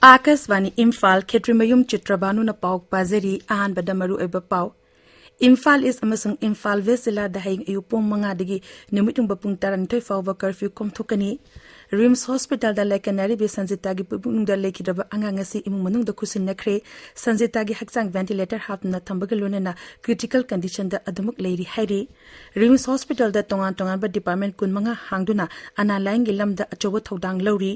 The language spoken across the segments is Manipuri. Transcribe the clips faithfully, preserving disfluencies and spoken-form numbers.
ꯑꯥꯀꯥꯁꯕꯥꯅꯤ ꯏꯝꯐꯥꯜ, ꯈꯦꯇ꯭ꯔꯤꯃꯌꯨꯝ ꯆꯤꯇ꯭ꯔꯕꯥꯅꯨꯅ ꯄꯥꯎ ꯄꯥꯖꯔꯤ꯫ ꯑꯍꯥꯟꯕꯗ ꯃꯔꯨꯑꯣꯏꯕ ꯄꯥꯎ꯫ ꯏꯝꯐꯥꯜ ꯏꯁ ꯑꯃꯁꯨꯡ ꯏꯝꯐꯥꯜ ꯋꯦꯁ ꯖꯤꯂꯥꯗ ꯍꯌꯦꯡ ꯑꯌꯨꯛ ꯄꯨꯡ ꯃꯉꯥꯗꯒꯤ ꯅꯨꯃꯤꯠ ꯌꯨꯡꯕ ꯄꯨꯡ ꯇꯔꯥꯅꯤꯊꯣꯏ ꯐꯥꯎꯕ ꯀꯔꯐ꯭ꯌꯨ ꯀꯣꯝꯊꯣꯛꯀꯅꯤ꯫ ꯔꯤꯝꯁ ꯍꯣꯁꯄꯤꯇꯥꯜꯗ ꯂꯥꯏꯀꯠꯅꯔꯤꯕꯤ ꯁꯟꯖꯤꯇꯥꯒꯤ ꯄꯨꯛꯅꯨꯡꯗ ꯂꯩꯈꯤꯗ꯭ꯔꯕ ꯑꯉꯥꯡ ꯑꯁꯤ ꯏꯃꯨꯡ ꯃꯅꯨꯡꯗ ꯈꯨꯠꯁꯤꯟꯅꯈ꯭ꯔꯦ꯫ ꯁꯟꯖꯤꯇꯥꯒꯤ ꯍꯛꯆꯥꯡ ꯚꯦꯟꯇꯤꯂꯦꯇꯔ ꯍꯥꯞꯇꯨꯅ ꯊꯝꯕꯒ ꯂꯣꯏꯅꯅ ꯀ꯭ꯔꯤꯇꯤꯀꯦꯜ ꯀꯟꯗꯤꯁꯟꯗ ꯑꯗꯨꯃꯛ ꯂꯩꯔꯤ ꯍꯥꯏꯔꯤ꯫ ꯔꯤꯝꯁ ꯍꯣꯁꯄꯤꯇꯥꯜꯗ ꯇꯣꯉꯥꯟ ꯇꯣꯉꯥꯟꯕ ꯗꯤꯄꯥꯔꯠꯃꯦꯟ ꯀꯨꯟꯃꯉꯥ ꯍꯥꯡꯗꯨꯅ ꯑꯅꯥ ꯂꯥꯌꯦꯡꯒꯤ ꯂꯝꯗ ꯑꯆꯧꯕ ꯊꯧꯗꯥꯡ ꯂꯧꯔꯤ꯫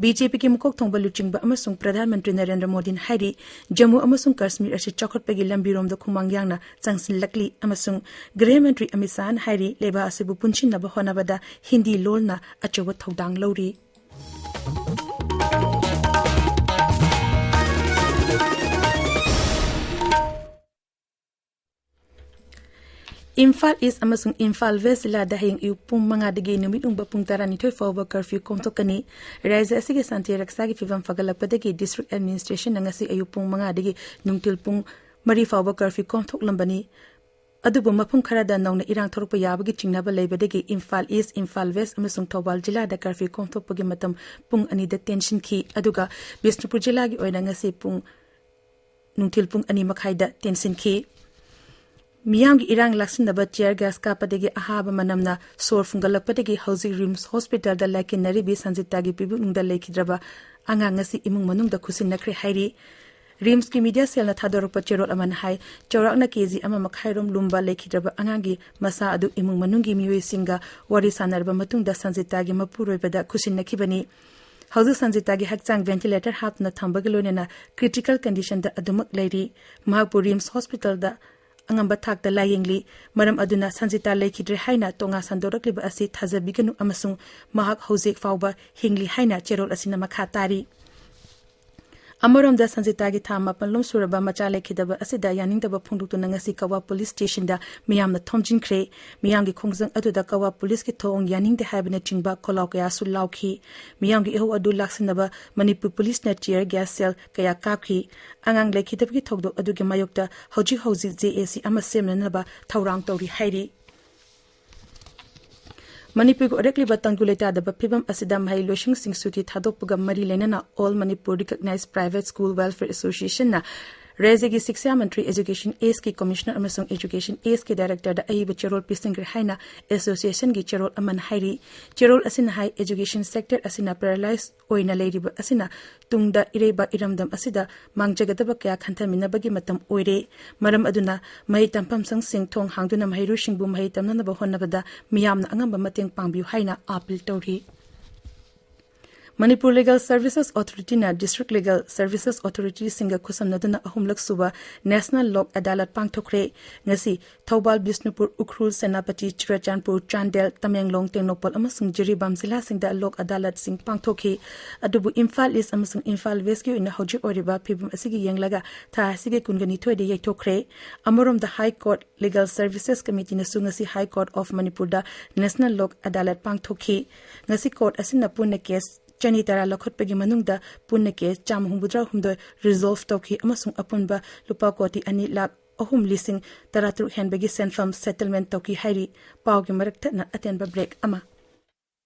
ꯕꯤ ꯖꯦ ꯄꯤꯒꯤ ꯃꯀꯣꯛ ꯊꯣꯡꯕ ꯂꯨꯆꯤꯡꯕ ꯑꯃꯁꯨꯡ ꯄ꯭ꯔꯙꯥꯟ ꯃꯟꯇ꯭ꯔꯤ ꯅꯔꯦꯟꯗ꯭ꯔ ꯃꯣꯗꯤꯅ ꯍꯥꯏꯔꯤ, ꯖꯝꯃꯨ ꯑꯃꯁꯨꯡ ꯀꯥꯁꯃꯤꯔ ꯑꯁꯤ ꯆꯥꯎꯈꯠꯄꯒꯤ ꯂꯝꯕꯤꯔꯣꯝꯗ ꯈꯨꯃꯥꯡ ꯌꯥꯡꯅ ꯆꯪꯁꯤꯜꯂꯛꯂꯤ ꯑꯃꯁꯨꯡ ꯒ꯭ꯔꯤꯍ ꯃꯟꯇ꯭ꯔꯤ ꯑꯃꯤꯠ ꯁꯥꯍꯅ ꯍꯥꯏꯔꯤ, ꯂꯩꯕꯥꯛ ꯑꯁꯤꯕꯨ ꯄꯨꯟꯁꯤꯟꯅꯕ ꯍꯣꯠꯅꯕꯗ ꯍꯤꯟꯗꯤ ꯂꯣꯜꯅ ꯑꯆꯧꯕ ꯊꯧꯗꯥꯡ ꯂꯧꯔꯤ꯫ ꯏꯝꯐꯥꯜ ꯏꯁ ꯑꯃꯁꯨꯡ ꯏꯝꯐꯥꯜ ꯋꯦꯁ ꯖꯤꯂꯥꯗ ꯍꯌꯦꯡ ꯑꯌꯨꯛ ꯄꯨꯡ ꯃꯉꯥꯗꯒꯤ ꯅꯨꯃꯤꯠ ꯌꯨꯡꯕ ꯄꯨꯡ ꯇꯔꯥꯅꯤꯊꯣꯏ ꯐꯥꯎꯕ ꯀꯔꯐ꯭ꯌꯨ ꯀꯣꯝꯊꯣꯛꯀꯅꯤ꯫ ꯔꯥꯖ꯭ꯌ ꯑꯁꯤꯒꯤ ꯁꯥꯟꯇꯤ ꯔꯛꯁꯥꯒꯤ ꯐꯤꯚꯝ ꯐꯒꯠꯂꯛꯄꯗꯒꯤ ꯗꯤꯁꯇ꯭ꯔꯤꯛ ꯑꯦꯗꯃꯤꯅꯤꯁꯇ꯭ꯔꯦꯁꯟꯅ ꯉꯁꯤ ꯑꯌꯨꯛ ꯄꯨꯡ ꯃꯉꯥꯗꯒꯤ ꯅꯨꯡꯊꯤꯜ ꯄꯨꯡ ꯃꯔꯤ ꯐꯥꯎꯕ ꯀꯔꯐ꯭ꯌꯨ ꯀꯣꯝꯊꯣꯛꯂꯝꯕꯅꯤ꯫ ꯑꯗꯨꯕꯨ ꯃꯐꯝ ꯈꯔꯗ ꯅꯧꯅ ꯏꯔꯥꯡ ꯊꯣꯔꯛꯄ ꯌꯥꯕꯒꯤ ꯆꯤꯡꯅꯕ ꯂꯩꯕꯗꯒꯤ ꯏꯝꯐꯥꯜ ꯏꯁ, ꯏꯝꯐꯥꯜ ꯋꯦꯁ ꯑꯃꯁꯨꯡ ꯊꯧꯕꯥꯜ ꯖꯤꯂꯥꯗ ꯀꯔꯐ꯭ꯌꯨ ꯀꯣꯝꯊꯣꯛꯄꯒꯤ ꯃꯇꯝ ꯄꯨꯡ ꯑꯅꯤꯗ ꯇꯦꯟꯁꯤꯟꯈꯤ꯫ ꯑꯗꯨꯒ ꯕꯤꯁꯅꯨꯄꯨꯔ ꯖꯤꯂꯥꯒꯤ ꯑꯣꯏꯅ ꯉꯁꯤ ꯄꯨꯡ ꯅꯨꯡꯊꯤꯜ ꯄꯨꯡ ꯑꯅꯤ ꯃꯈꯥꯏꯗ ꯇꯦꯟꯁꯤꯟꯈꯤ꯫ ꯃꯤꯌꯥꯝꯒꯤ ꯏꯔꯥꯡ ꯂꯥꯛꯁꯤꯟꯅꯕ ꯇꯤꯌꯔ ꯒ꯭ꯌꯥꯁ ꯀꯥꯞꯄꯗꯒꯤ ꯑꯍꯥꯕ ꯃꯅꯝꯅ ꯁꯣꯔ ꯐꯨꯡꯒꯠꯂꯛꯄꯗꯒꯤ ꯍꯧꯖꯤꯛ ꯔꯤꯝꯁ ꯍꯣꯁꯄꯤꯇꯥꯜꯗ ꯂꯥꯏꯀꯤꯟꯅꯔꯤꯕꯤ ꯁꯟꯖꯤꯇꯥꯒꯤ ꯄꯤꯕꯨꯛꯅꯨꯡꯗ ꯂꯩꯈꯤꯗ꯭ꯔꯕ ꯑꯉꯥꯡ ꯑꯁꯤ ꯏꯃꯨꯡ ꯃꯅꯨꯡꯗ ꯈꯨꯠꯁꯤꯟꯅꯈ꯭ꯔꯦ ꯍꯥꯏꯔꯤ꯫ ꯔꯤꯝꯁꯀꯤ ꯃꯤꯗꯤꯌꯥ ꯁꯦꯜꯅ ꯊꯥꯗꯣꯔꯛꯄ ꯆꯦꯔꯣꯜ ꯑꯃꯅ ꯍꯥꯏ, ꯆꯥꯎꯔꯥꯛꯅ ꯀꯦ ꯖꯤ ꯑꯃ ꯃꯈꯥꯏꯔꯣꯝ ꯂꯨꯝꯕ ꯂꯩꯈꯤꯗ꯭ꯔꯕ ꯑꯉꯥꯡꯒꯤ ꯃꯁꯥ ꯑꯗꯨ ꯏꯃꯨꯡ ꯃꯅꯨꯡꯒꯤ ꯃꯤꯑꯣꯏꯁꯤꯡꯒ ꯋꯥꯔꯤ ꯁꯥꯟꯅꯔꯕ ꯃꯇꯨꯡꯗ ꯁꯟꯖꯤꯇꯥꯒꯤ ꯃꯄꯨꯔꯣꯏꯕꯗ ꯈꯨꯠꯁꯤꯟꯅꯈꯤꯕꯅꯤ꯫ ꯍꯧꯖꯤꯛ ꯁꯟꯖꯤꯇꯥꯒꯤ ꯍꯛꯆꯥꯡ ꯚꯦꯟꯇꯤꯂꯦꯇꯔ ꯍꯥꯞꯇꯨꯅ ꯊꯝꯕꯒ ꯂꯣꯏꯅꯅ ꯀ꯭ꯔꯤꯇꯤꯀꯦꯜ ꯀꯟꯗꯤꯁꯟꯗ ꯑꯗꯨꯃꯛ ꯂꯩꯔꯤ꯫ ꯃꯍꯥꯛꯄꯨ ꯔꯤꯝꯁ ꯍꯣꯁꯄꯤꯇꯥꯜꯗ ꯑꯉꯝꯕ ꯊꯥꯛꯇ ꯂꯥꯌꯦꯡꯂꯤ꯫ ꯃꯔꯝ ꯑꯗꯨꯅ ꯁꯟꯖꯤꯇꯥ ꯂꯩꯈꯤꯗ꯭ꯔꯦ ꯍꯥꯏꯅ ꯇꯣꯉꯥ ꯁꯟꯗꯣꯔꯛꯂꯤꯕ ꯑꯁꯤ ꯊꯥꯖꯕꯤꯒꯅꯨ ꯑꯃꯁꯨꯡ ꯃꯍꯥꯛ ꯍꯧꯖꯤꯛ ꯐꯥꯎꯕ ꯍꯤꯡꯂꯤ ꯍꯥꯏꯅ ꯆꯦꯔꯣꯜ ꯑꯁꯤꯅ ꯃꯈꯥ ꯇꯥꯔꯤ꯫ ꯑꯃꯔꯣꯝꯗ ꯁꯟꯖꯤꯇꯥꯒꯤ ꯊꯥ ꯃꯥꯄꯟ ꯂꯣꯝ ꯁꯨꯔꯕ ꯃꯆꯥ ꯂꯩꯈꯤꯗꯕ ꯑꯁꯤꯗ ꯌꯥꯅꯤꯡꯗꯕ ꯐꯣꯡꯗꯣꯛꯇꯨꯅ ꯉꯁꯤ ꯀꯋꯥ ꯄꯨꯂꯤꯁ ꯁ꯭ꯇꯦꯁꯟꯗ ꯃꯤꯌꯥꯝꯅ ꯊꯣꯝꯖꯤꯟꯈ꯭ꯔꯦ꯫ ꯃꯤꯌꯥꯝꯒꯤ ꯈꯣꯡꯖꯪ ꯑꯗꯨꯗ ꯀꯋꯥ ꯄꯨꯂꯤꯁꯀꯤ ꯊꯧꯑꯣꯡ ꯌꯥꯅꯤꯡꯗꯦ ꯍꯥꯏꯕꯅꯆꯤꯡꯕ ꯈꯣꯜꯂꯥꯎ ꯀꯌꯥꯁꯨ ꯂꯥꯎꯈꯤ꯫ ꯃꯤꯌꯥꯝꯒꯤ ꯏꯍꯧ ꯑꯗꯨ ꯂꯥꯛꯁꯤꯟꯅꯕ ꯃꯅꯤꯄꯨꯔ ꯄꯨꯂꯤꯁꯅ ꯇꯤꯌꯔ ꯒ꯭ꯌꯥꯁ ꯁꯦꯜ ꯀꯌꯥ ꯀꯥꯞꯈꯤ꯫ ꯑꯉꯥꯡ ꯂꯩꯈꯤꯗꯕꯒꯤ ꯊꯧꯗꯣꯛ ꯑꯗꯨꯒꯤ ꯃꯥꯌꯣꯛꯇ ꯍꯧꯖꯤꯛ ꯍꯧꯖꯤꯛ ꯖꯦ ꯑꯦ ꯁꯤ ꯑꯃ ꯁꯦꯝꯅꯅꯕ ꯊꯧꯔꯥꯡ ꯇꯧꯔꯤ ꯍꯥꯏꯔꯤ꯫ ꯃꯅꯤꯄꯨꯔꯒꯤ ꯑꯣꯏꯔꯛꯂꯤꯕ ꯇꯪꯗꯨ ꯂꯩꯇꯥꯗꯕ ꯐꯤꯕꯝ ꯑꯁꯤꯗ ꯃꯍꯩ ꯂꯣꯏꯁꯪꯁꯤꯡ ꯁꯨꯇꯤ ꯊꯥꯗꯣꯛꯄꯒ ꯃꯔꯤ ꯂꯩꯅꯅ All Manipur Recognized Private School Welfare Association ꯅ ꯔꯥꯖ꯭ꯌꯒꯤ ꯁꯤꯛꯁꯥ ꯃꯟꯇ꯭ꯔꯤ ꯑꯦꯖꯨꯀꯦꯁꯟ ꯑꯦꯁ ꯀꯦ ꯀꯃꯤꯁꯅꯔ ꯑꯃꯁꯨꯡ ꯑꯦꯖꯨꯀꯦꯁꯟ ꯑꯦꯁ ꯀꯦ ꯗꯥꯏꯔꯦꯛꯇꯔꯗ ꯑꯏꯕ ꯆꯦꯔꯣꯜ ꯄꯤꯁꯤꯟꯈ꯭ꯔꯦ ꯍꯥꯏꯅ ꯑꯦꯁꯣꯁꯤꯌꯦꯁꯟꯒꯤ ꯆꯦꯔꯣꯜ ꯑꯃꯅ ꯍꯥꯏꯔꯤ꯫ ꯆꯦꯔꯣꯜ ꯑꯁꯤꯅ ꯍꯥꯏ, ꯑꯦꯖꯨꯀꯦꯁꯟ ꯁꯦꯛꯇꯔ ꯑꯁꯤꯅ ꯄꯦꯔꯥꯂꯥꯏꯖ ꯑꯣꯏꯅ ꯂꯩꯔꯤꯕ ꯑꯁꯤꯅ ꯇꯨꯡꯗ ꯏꯔꯩꯕꯥꯛ ꯏꯔꯝꯗꯝ ꯑꯁꯤꯗ ꯃꯥꯡꯖꯒꯗꯕ ꯀꯌꯥ ꯈꯟꯊꯃꯤꯟꯅꯕꯒꯤ ꯃꯇꯝ ꯑꯣꯏꯔꯦ꯫ ꯃꯔꯝ ꯑꯗꯨꯅ ꯃꯍꯩ ꯇꯝꯐꯝ ꯁꯪꯁꯤꯡ ꯊꯣꯡ ꯍꯥꯡꯗꯨꯅ ꯃꯍꯩꯔꯣꯏꯁꯤꯡꯕꯨ ꯃꯍꯩ ꯇꯝꯅꯅꯕ ꯍꯣꯠꯅꯕꯗ ꯃꯤꯌꯥꯝꯅ ꯑꯉꯝꯕ ꯃꯇꯦꯡ ꯄꯥꯡꯕꯤꯌꯨ ꯍꯥꯏꯅ ꯑꯥꯄꯤꯜ ꯇꯧꯔꯤ꯫ ꯃꯅꯤꯄꯨꯔ ꯂꯤꯒꯦꯜ ꯁꯔꯚꯤꯁꯦꯁ ꯑꯣꯊꯣꯔꯤꯇꯤꯅ ꯗꯤꯁꯇ꯭ꯔꯤꯛ ꯂꯤꯒꯦꯜ ꯁꯔꯚꯤꯁꯦꯁ ꯑꯣꯊꯣꯔꯤꯇꯤꯁꯤꯡꯒ ꯈꯨꯠꯁꯝꯅꯗꯨꯅ ꯑꯍꯨꯝꯂꯛ ꯁꯨꯕ ꯅꯦꯁꯅꯦꯜ ꯂꯣꯛ ꯑꯗꯥꯂꯠ ꯄꯥꯡꯊꯣꯛꯈ꯭ꯔꯦ꯫ ꯉꯁꯤ ꯊꯧꯕꯥꯜ, ꯕꯤꯁꯅꯨꯄꯨꯔ, ꯎꯈ꯭ꯔꯨꯜ, ꯁꯦꯅꯥꯄꯇꯤ, ꯆꯨꯔꯆꯥꯟꯄꯨꯔ, ꯆꯥꯟꯗꯦꯜ, ꯇꯃꯦꯡꯂꯣꯡ, ꯇꯦꯡꯅꯧꯄꯜ ꯑꯃꯁꯨꯡ ꯖꯤꯔꯤꯕꯥꯝ ꯖꯤꯂꯥꯁꯤꯡꯗ ꯂꯣꯛ ꯑꯗꯥꯂꯠꯁꯤꯡ ꯄꯥꯡꯊꯣꯛꯈꯤ꯫ ꯑꯗꯨꯕꯨ ꯏꯝꯐꯥꯜ ꯏꯁ ꯑꯃꯁꯨꯡ ꯏꯝꯐꯥꯜ ꯋꯦꯁꯀꯤ ꯑꯣꯏꯅ ꯍꯧꯖꯤꯛ ꯑꯣꯏꯔꯤꯕ ꯐꯤꯕꯝ ꯑꯁꯤꯒꯤ ꯌꯦꯡꯂꯒ ꯊꯥ ꯑꯁꯤꯒꯤ ꯀꯨꯟꯒ ꯅꯤꯊꯣꯏꯗ ꯌꯩꯊꯣꯛꯈ꯭ꯔꯦ꯫ ꯑꯃꯔꯣꯝꯗ ꯍꯥꯏ ꯀꯣꯔꯠ ꯂꯤꯒꯦꯜ ꯁꯔꯚꯤꯁꯦꯁ ꯀꯃꯤꯇꯤꯅꯁꯨ ꯉꯁꯤ ꯍꯥꯏ ꯀꯣꯔꯠ ꯑꯣꯐ ꯃꯅꯤꯄꯨꯔꯗ ꯅꯦꯁꯅꯦꯜ ꯂꯣꯛ ꯑꯗꯥꯂꯠ ꯄꯥꯡꯊꯣꯛꯈꯤ꯫ ꯉꯁꯤ ꯀꯣꯔꯠ ꯑꯁꯤꯅ ꯄꯨꯟꯅ ꯀꯦꯁ ꯆꯅꯤ ꯇꯔꯥ ꯂꯧꯈꯠꯄꯒꯤ ꯃꯅꯨꯡꯗ ꯄꯨꯟꯅ ꯀꯦꯁ ꯆꯥꯝꯃ ꯍꯨꯝꯐꯨꯇꯔꯥ ꯍꯨꯝꯗꯣꯏ ꯔꯤꯖꯣꯜꯚ ꯇꯧꯈꯤ ꯑꯃꯁꯨꯡ ꯑꯄꯨꯟꯕ ꯂꯨꯄꯥ ꯀꯣꯇꯤ ꯑꯅꯤ ꯂꯥꯈ ꯑꯍꯨꯝ ꯂꯤꯁꯤꯡ ꯇꯔꯥꯇꯔꯨꯛ ꯍꯦꯟꯕꯒꯤ ꯁꯦꯟꯐꯝ ꯁꯦꯇꯜꯃꯦꯟ ꯇꯧꯈꯤ ꯍꯥꯏꯔꯤ꯫ ꯄꯥꯎꯒꯤ ꯃꯔꯛ ꯊꯠꯅ ꯑꯇꯦꯟꯕ ꯕ꯭ꯔꯦꯛ ꯑꯃ꯫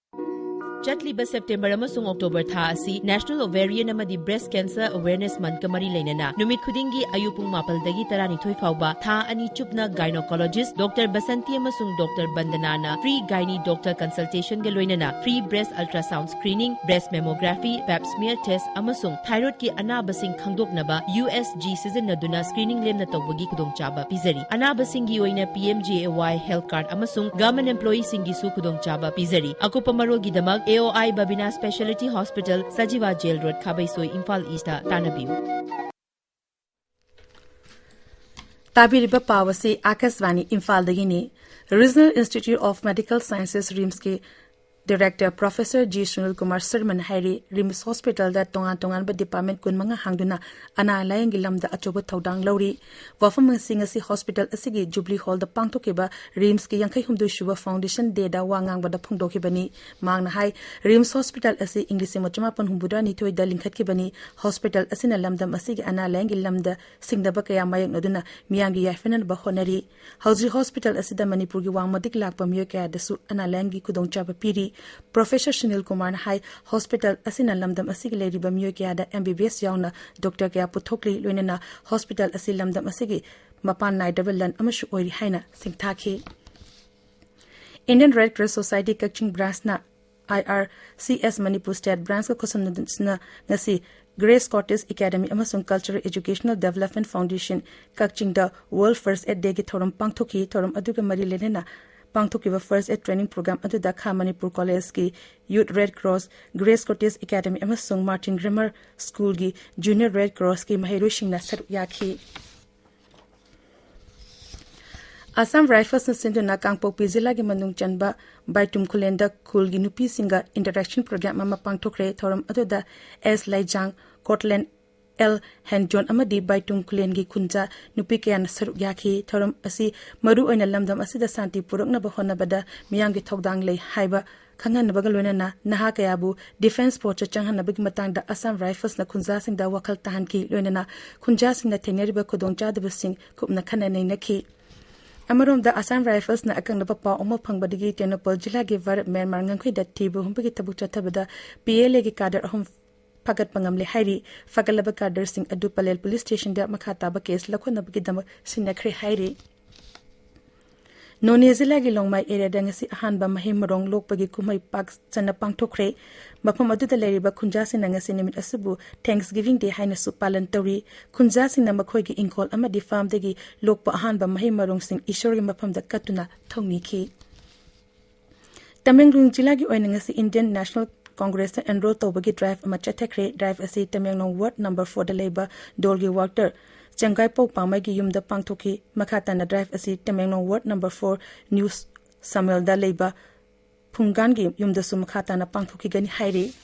ꯆꯠꯂꯤꯕ ꯁꯦꯞꯇꯦꯝꯕꯔ ꯑꯃꯁꯨꯡ ꯑꯣꯛꯇꯣꯕꯔ ꯊꯥ ꯑꯁꯤ National Ovarian ꯑꯃꯗꯤ Breast Cancer Awareness Monthꯀ ꯃꯔꯤ ꯂꯩꯅꯅ ꯅꯨꯃꯤꯠ ꯈꯨꯗꯤꯡꯒꯤ ꯑꯌꯨꯛ ꯄꯨꯡ ꯃꯥꯄꯜꯗꯒꯤ ꯇꯔꯥꯅꯤꯊꯣꯏ ꯐꯥꯎꯕ ꯊꯥ ꯑꯅꯤ ꯆꯨꯞꯅ Gynecologist Doctor ꯕꯁꯟꯇꯤ ꯑꯃꯁꯨꯡ Doctor ꯕꯟꯗꯅꯥꯅ free gynae doctor consultationꯒ ꯂꯣꯏꯅꯅ free breast ultrasound screening, breast mammography, pap smear test ꯑꯃꯁꯨꯡ thyroidꯀꯤ ꯑꯅꯥꯕꯁꯤꯡ ꯈꯪꯗꯣꯛꯅꯕ USG ꯁꯤꯖꯤꯟꯅꯗꯨꯅ screening ꯂꯦꯝꯅ ꯇꯧꯕꯒꯤ ꯈꯨꯗꯣꯡꯆꯥꯕ ꯄꯤꯖꯔꯤ꯫ ꯑꯅꯥꯕꯁꯤꯡꯒꯤ ꯑꯣꯏꯅ PMJAY health card ꯑꯃꯁꯨꯡ government employeeꯁꯤꯡꯒꯤꯁꯨ ꯈꯨꯗꯣꯡꯆꯥꯕ ꯄꯤꯖꯔꯤ꯫ ꯑꯀꯨꯞꯄ ꯃꯔꯣꯜꯒꯤꯗꯃꯛ AOI Babina Speciality Hospital, Sajiwa Jail Road, Khabeisoi, Imphal east ꯇꯥꯟꯅꯕꯤꯌꯨ꯫ ꯇꯥꯕꯤꯔꯤꯕ ꯄꯥꯎ ꯑꯁꯤ ꯑꯥꯀꯥꯁꯕꯥꯅꯤ ꯏꯝꯐꯥꯜꯗꯒꯤꯅꯤ꯫ Regional Institute of Medical Sciences, RIMSꯀꯤ Director Professor G Sunil Kumar Sharmana ꯍꯥꯏꯔꯤ, RIMS Hospitalꯗ ꯇꯣꯉꯥꯟ ꯇꯣꯉꯥꯟꯕ department ꯀꯨꯟꯃꯉꯥ ꯍꯥꯡꯗꯨꯅ ꯑꯅꯥ ꯂꯥꯌꯦꯡꯒꯤ ꯂꯝꯗ ꯑꯆꯧꯕ ꯊꯧꯗꯥꯡ ꯂꯧꯔꯤ꯫ ꯋꯥꯐꯝ ꯑꯁꯤ ꯉꯁꯤ hospital ꯑꯁꯤꯒꯤ Jubilee Hallꯗ ꯄꯥꯡꯊꯣꯛꯈꯤꯕ RIMSꯀꯤ ꯌꯥꯡꯈꯩ ꯍꯨꯝꯗꯣꯏ ꯁꯨꯕ foundation dayꯗ ꯋꯥ ꯉꯥꯡꯕꯗ ꯐꯣꯡꯗꯣꯛꯈꯤꯕꯅꯤ꯫ ꯃꯍꯥꯛꯅ ꯍꯥꯏ, RIMS Hospital ꯑꯁꯤ ꯏꯪ ꯂꯤꯁꯤꯡ ꯑꯃ ꯆꯃꯥꯄꯟ ꯍꯨꯝꯐꯨꯇꯔꯥꯅꯤꯊꯣꯏꯗ ꯂꯤꯡꯈꯠꯈꯤꯕꯅꯤ꯫ Hospital ꯑꯁꯤꯅ ꯂꯝꯗꯝ ꯑꯁꯤꯒꯤ ꯑꯅꯥ ꯂꯥꯌꯦꯡꯒꯤ ꯂꯝꯗ ꯁꯤꯡꯅꯕ ꯀꯌꯥ ꯃꯥꯌꯣꯛꯅꯗꯨꯅ ꯃꯤꯌꯥꯝꯒꯤ ꯌꯥꯏꯐꯅꯅꯕ ꯍꯣꯠꯅꯔꯤ꯫ ꯍꯧꯖꯤꯛ hospital ꯑꯁꯤꯗ ꯃꯅꯤꯄꯨꯔꯒꯤ ꯋꯥꯡꯃꯗꯒꯤ ꯂꯥꯛꯄ ꯃꯤꯑꯣꯏ ꯀꯌꯥꯗꯁꯨ ꯑꯅꯥ ꯂꯥꯌꯦꯡꯒꯤ ꯈꯨꯗꯣꯡꯆꯥꯕ ꯄꯤꯔꯤ꯫ Professor ꯁꯨꯅꯤꯜ ꯀꯨꯃꯥꯔꯅ ꯍꯥꯏ, hospital ꯑꯁꯤꯅ ꯂꯝꯗꯝ ꯑꯁꯤꯒꯤ ꯂꯩꯔꯤꯕ ꯃꯤꯑꯣꯏ ꯀꯌꯥꯗ MBBS ꯌꯥꯎꯅ doctor ꯀꯌꯥ ꯄꯨꯊꯣꯛꯂꯤ, ꯂꯣꯏꯅꯅ hospital ꯑꯁꯤ ꯂꯝꯗꯝ ꯑꯁꯤꯒꯤ ꯃꯄꯥꯟ ꯅꯥꯏꯗꯕ ꯂꯟ ꯑꯃꯁꯨ ꯑꯣꯏꯔꯤ ꯍꯥꯏꯅ ꯁꯤꯡꯊꯥꯈꯤ꯫ Indian Red Cross Society ꯀꯛꯆꯤꯡ branchꯅ IRCS ꯃꯅꯤꯄꯨꯔ state branchꯀ ꯈꯨꯠꯁꯝꯅꯗꯨꯅ ꯉꯁꯤ Grace Cottage Academy ꯑꯃꯁꯨꯡ Cultural Educational Development Foundation ꯀꯛꯆꯤꯡꯗ World First Aid Dayꯒꯤ ꯊꯧꯔꯝ ꯄꯥꯡꯊꯣꯛꯈꯤ꯫ ꯊꯧꯔꯝ ꯑꯗꯨꯒ ꯃꯔꯤ ꯂꯩꯅꯅ ꯄꯥꯡꯊꯣꯛꯈꯤꯕ first aid training program ꯑꯗꯨꯗ ꯈꯥ Manipur collegeꯀꯤ Youth Red Cross, Grace Cottage Academy ꯑꯃꯁꯨꯡ Martin Grammar Schoolꯒꯤ Junior Red Crossꯀꯤ ꯃꯍꯩꯔꯣꯏꯁꯤꯡꯅ ꯁꯔꯨꯛ ꯌꯥꯈꯤ꯫ Assam Riflesꯅ ꯁꯤꯟꯗꯨꯅ ꯀꯥꯡꯄꯣꯛꯄꯤ ꯖꯤꯂꯥꯒꯤ ꯃꯅꯨꯡ ꯆꯟꯕ ꯕꯥꯏꯇꯨꯝ ꯈꯨꯂꯦꯟꯗ ꯈꯨꯜꯒꯤ ꯅꯨꯄꯤꯁꯤꯡꯒ interaction program ꯑꯃ ꯄꯥꯡꯊꯣꯛꯈ꯭ꯔꯦ꯫ ꯊꯧꯔꯝ ꯑꯗꯨꯗ ꯑꯦꯁ ꯂꯩꯖꯥꯡ, ꯀꯣꯠꯂꯦꯟ ꯑꯦꯜ ꯍꯦꯟꯖꯣꯟ ꯑꯃꯗꯤ ꯕꯥꯏꯇꯨꯝ ꯈꯨꯂꯦꯟꯒꯤ ꯈꯨꯟꯖꯥ ꯅꯨꯄꯤ ꯀꯌꯥꯅ ꯁꯔꯨꯛ ꯌꯥꯈꯤ꯫ ꯊꯧꯔꯝ ꯑꯁꯤ ꯃꯔꯨꯑꯣꯏꯅ ꯂꯝꯗꯝ ꯑꯁꯤꯗ ꯁꯥꯟꯇꯤ ꯄꯨꯔꯛꯅꯕ ꯍꯣꯠꯅꯕꯗ ꯃꯤꯌꯥꯝꯒꯤ ꯊꯧꯗꯥꯡ ꯂꯩ ꯍꯥꯏꯕ ꯈꯪꯍꯟꯅꯕꯒ ꯂꯣꯏꯅꯅ ꯅꯍꯥ ꯀꯌꯥꯕꯨ defence forceꯇ ꯆꯪꯍꯟꯅꯕꯒꯤ ꯃꯇꯥꯡꯗ Assam Riflesꯅ ꯈꯨꯟꯖꯥꯁꯤꯡꯗ ꯋꯥꯈꯜ ꯇꯥꯍꯟꯈꯤ꯫ ꯂꯣꯏꯅꯅ ꯈꯨꯟꯖꯥꯁꯤꯡꯅ ꯊꯦꯡꯅꯔꯤꯕ ꯈꯨꯗꯣꯡꯆꯥꯗꯕꯁꯤꯡ ꯀꯨꯞꯅ ꯈꯟꯅ ꯅꯩꯅꯈꯤ꯫ ꯑꯃꯔꯣꯝꯗ Assam Riflesꯅ ꯑꯀꯛꯅꯕ ꯄꯥꯎ ꯑꯃ ꯐꯪꯕꯗꯒꯤ ꯇꯦꯡꯅꯧꯄꯜ ꯖꯤꯂꯥꯒꯤ ꯚꯥꯔꯠ ꯃ꯭ꯌꯥꯟꯃꯥꯔ ꯉꯝꯈꯩꯗ ꯊꯤꯕ ꯍꯨꯝꯕꯒꯤ ꯊꯕꯛ ꯆꯠꯊꯕꯗ PLAꯒꯤ cadre ꯑꯍꯨꯝ ꯐꯥꯒꯠꯄ ꯉꯝꯂꯦ ꯍꯥꯏꯔꯤ꯫ ꯐꯥꯒꯠꯂꯕ cadreꯁꯤꯡ ꯑꯗꯨ ꯄꯂꯦꯜ police stationꯗ ꯃꯈꯥ ꯇꯥꯕ case ꯂꯧꯈꯠꯅꯕꯒꯤꯗꯃꯛ ꯁꯤꯟꯅꯈ꯭ꯔꯦ ꯍꯥꯏꯔꯤ꯫ ꯅꯣꯅꯦ ꯖꯤꯂꯥꯒꯤ ꯂꯣꯡꯃꯥꯏ areaꯗ ꯉꯁꯤ ꯑꯍꯥꯟꯕ ꯃꯍꯩ ꯃꯔꯣꯡ ꯂꯣꯛꯄꯒꯤ ꯀꯨꯝꯍꯩ ꯄꯥꯛ ꯆꯟꯅ ꯄꯥꯡꯊꯣꯛꯈ꯭ꯔꯦ꯫ ꯃꯐꯝ ꯑꯗꯨꯗ ꯂꯩꯔꯤꯕ ꯈꯨꯟꯖꯥꯁꯤꯡꯅ ꯉꯁꯤ ꯅꯨꯃꯤꯠ ꯑꯁꯤꯕꯨ Thanksgiving Day ꯍꯥꯏꯅꯁꯨ ꯄꯥꯂꯟ ꯇꯧꯔꯤ꯫ ꯈꯨꯟꯖꯥꯁꯤꯡꯅ ꯃꯈꯣꯏꯒꯤ ꯏꯪꯈꯣꯜ ꯑꯃꯗꯤ farmꯗꯒꯤ ꯂꯣꯛꯄ ꯑꯍꯥꯟꯕ ꯃꯍꯩ ꯃꯔꯣꯡꯁꯤꯡ ꯏꯁꯣꯔꯒꯤ ꯃꯐꯝꯗ ꯀꯠꯇꯨꯅ ꯊꯧꯅꯤꯈꯤ꯫ ꯇꯃꯦꯡꯂꯣꯡ ꯖꯤꯂꯥꯒꯤ ꯑꯣꯏꯅ ꯉꯁꯤ Indian National Congressꯇ enroll ꯇꯧꯕꯒꯤ drive ꯑꯃ ꯆꯠꯊꯈ꯭ꯔꯦ꯫ Drive ꯑꯁꯤ ꯇꯃꯦꯡꯂꯣꯡ ward number fourꯗ ꯂꯩꯕ ꯗꯣꯜꯒꯤ worker ꯆꯦꯡꯒꯥꯏꯄꯧ ꯄꯥꯃꯩꯒꯤ ꯌꯨꯝꯗ ꯄꯥꯡꯊꯣꯛꯈꯤ꯫ ꯃꯈꯥ ꯇꯥꯅ drive ꯑꯁꯤ Tamenglong ward number four New Samuelꯗ ꯂꯩꯕ ꯈꯨꯡꯒꯥꯟꯒꯤ ꯌꯨꯝꯗꯁꯨ ꯃꯈꯥ ꯇꯥꯅ ꯄꯥꯡꯊꯣꯛꯈꯤꯒꯅꯤ ꯍꯥꯏꯔꯤ꯫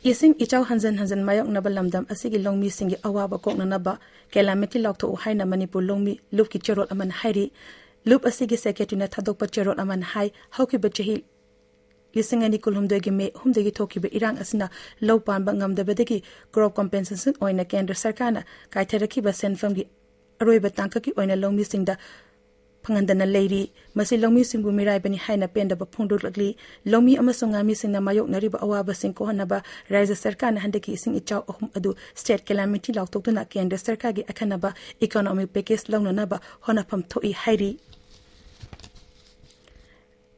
ꯏꯁꯤꯡ ꯏꯆꯥꯎ ꯍꯟꯖꯟ ꯍꯟꯖꯟ ꯃꯥꯌꯣꯛꯅꯕ ꯂꯝꯗꯝ ꯑꯁꯤꯒꯤ ꯂꯧꯃꯤꯁꯤꯡꯒꯤ ꯑꯋꯥꯕ ꯀꯣꯛꯅꯅꯕ ꯀꯦꯂꯥꯃꯤꯇꯤ ꯂꯥꯎꯊꯣꯛꯎ ꯍꯥꯏꯅ ꯃꯅꯤꯄꯨꯔ ꯂꯧꯃꯤ ꯂꯨꯞꯀꯤ ꯆꯦꯔꯣꯜ ꯑꯃꯅ ꯍꯥꯏꯔꯤ꯫ ꯂꯨꯞ ꯑꯁꯤꯒꯤ ꯁꯦꯀ꯭ꯔꯦꯇꯔꯤꯅ ꯊꯥꯗꯣꯛꯄ ꯆꯦꯔꯣꯜ ꯑꯃꯅ ꯍꯥꯏ, ꯍꯧꯈꯤꯕ ꯆꯍꯤ ꯂꯤꯁꯤꯡ ꯑꯅꯤ ꯀꯨꯟꯍꯨꯝꯗꯣꯏꯒꯤ ꯃꯦ ꯑꯍꯨꯝꯗꯒꯤ ꯊꯣꯛꯈꯤꯕ ꯏꯔꯥꯡ ꯑꯁꯤꯅ ꯂꯧ ꯄꯥꯟꯕ ꯉꯝꯗꯕꯗꯒꯤ ꯀ꯭ꯔꯣꯞ ꯀꯣꯝꯄꯦꯟꯁꯦꯁꯟ ꯑꯣꯏꯅ ꯀꯦꯟꯗ꯭ꯔ ꯁꯔꯀꯥꯔꯅ ꯀꯥꯏꯊꯔꯛꯈꯤꯕ ꯁꯦꯟꯐꯝꯒꯤ ꯑꯔꯣꯏꯕ ꯇꯥꯡꯀꯛꯀꯤ ꯑꯣꯏꯅ ꯂꯧꯃꯤꯁꯤꯡꯗ ꯐꯪꯍꯟꯗꯅ ꯂꯩꯔꯤ꯫ ꯃꯁꯤ ꯂꯧꯃꯤꯁꯤꯡꯕꯨ ꯃꯤꯔꯥꯏꯕꯅꯤ ꯍꯥꯏꯅ ꯄꯦꯟꯗꯕ ꯐꯣꯡꯗꯣꯛꯂꯛꯂꯤ꯫ ꯂꯧꯃꯤ ꯑꯃꯁꯨꯡ ꯉꯥꯃꯤꯁꯤꯡꯅ ꯃꯥꯌꯣꯛꯅꯔꯤꯕ ꯑꯋꯥꯕꯁꯤꯡ ꯀꯣꯛꯍꯟꯅꯕ ꯔꯥꯖ꯭ꯌ ꯁꯔꯀꯥꯔꯅ ꯍꯟꯗꯛꯀꯤ ꯏꯁꯤꯡ ꯏꯆꯥꯎ ꯑꯍꯨꯝ ꯑꯗꯨ ꯁ꯭ꯇꯦꯠ ꯀꯦꯂꯥꯃꯤꯇꯤ ꯂꯥꯎꯊꯣꯛꯇꯨꯅ ꯀꯦꯟꯗ꯭ꯔ ꯁꯔꯀꯥꯔꯒꯤ ꯑꯈꯟꯅꯕ ꯏꯀꯣꯅꯣꯃꯤꯛ ꯄꯦꯀꯦꯖ ꯂꯧꯅꯅꯕ ꯍꯣꯠꯅꯐꯝ ꯊꯣꯛꯏ ꯍꯥꯏꯔꯤ꯫